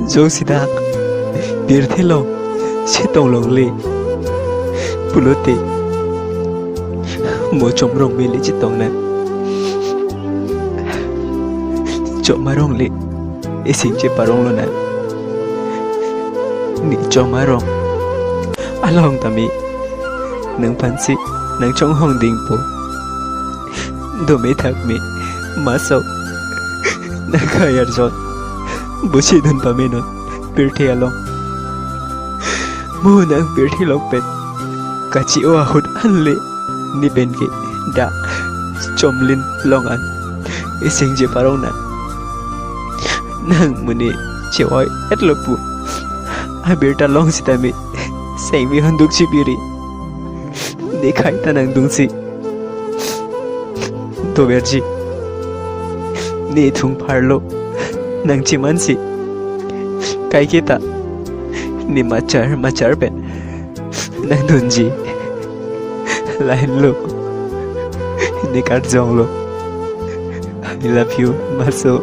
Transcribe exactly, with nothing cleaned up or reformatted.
Jongsi dak pirthe along chetong longle pulote, mo chom arong me le chetong nang, chom arong le ising cheparong lonang. Ne chom arong along tame nangphansi nangchonghong dingpo. Dome thak me, maso nang kai arjon bosidun pame non pirthe along. Mo nang pirthe along pen kachi-o ahut anle ne pen ke dak chomlin along an ising cheparong nang. Nang mune che-oi-etlo pu abirta long sitame sengvi honduk chipiri. Ne khai ta nangdunsi. Doverji, ne thung pharlo nangchimansi. Kaike ta ne machar machar pen nangdunji. Lahenlo, ne karjonglo. I love you, maso.